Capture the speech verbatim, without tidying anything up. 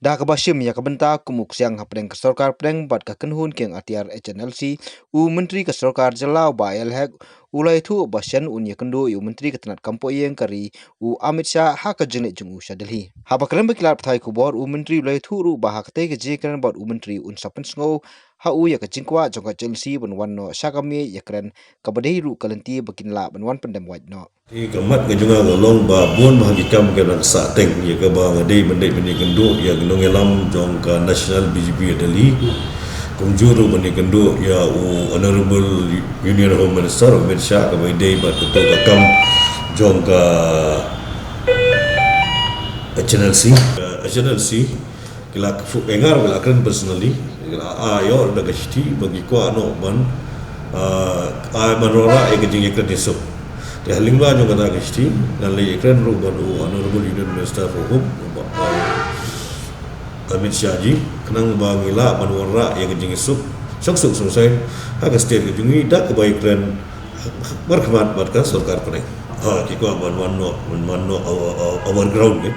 Da kaba shim ïa ka bynta kum u ksiang hapdeng ka sorkar pdeng bad ka kynhun kieng atiar H N L C, u Myntri ka sorkar jylla u Bah A L Hek u la ïathuh ba shen un ïakynduh ïa u Myntri ka tnat kam poh ïing ka ri u Amit Shah ha ka jingleit jong u sha Delhi. Haba kren bad ki lad pathai khubor, u Myntri u la ïathuh ruh ba ha katei ka jingkren bad u Myntri un sa pynsngew ha u ïa ka jingkwah jong ka H N L C ban wan noh sha ka miej ïakren, kaba dei ruh ka lynti ba kin lah ban wan pyndem wait noh. Te ka mat ka jong nga ka long ba bun bah ki kam ki dang sah teng, ïa kaba nga dei ban dei ban ïakynduh ïa ki nongïalam jong ka National B J P ha Delhi. Kumjuh ruh ban ïakynduh ïa u Honorable Union Home Minister Amit Shah, kaba dei bad kato ka kam jong ka H N L C. Ka H N L C ki la kfu engar, ki la kren personally, ki la ai ïoh da ka shithi ba ki kwah noh ban, ah, ai ban wanrah ïa ka jingïakren ïasuk. Te ha lyngba jong kata ka shithi ngan leit ïakren ruh bad u Honorable Union Minister for Home, ah, Amit Shah ji, khnang ba ngi lah ban wanrah ïa ka jingïasuk, suk suk suk saiñ ha ka state ka jong ngi da kaba ïakren markhmat bad ka sorkar pdeng. Ha, ki kwah ban wan noh, ban wan noh our, our, our ground, eh.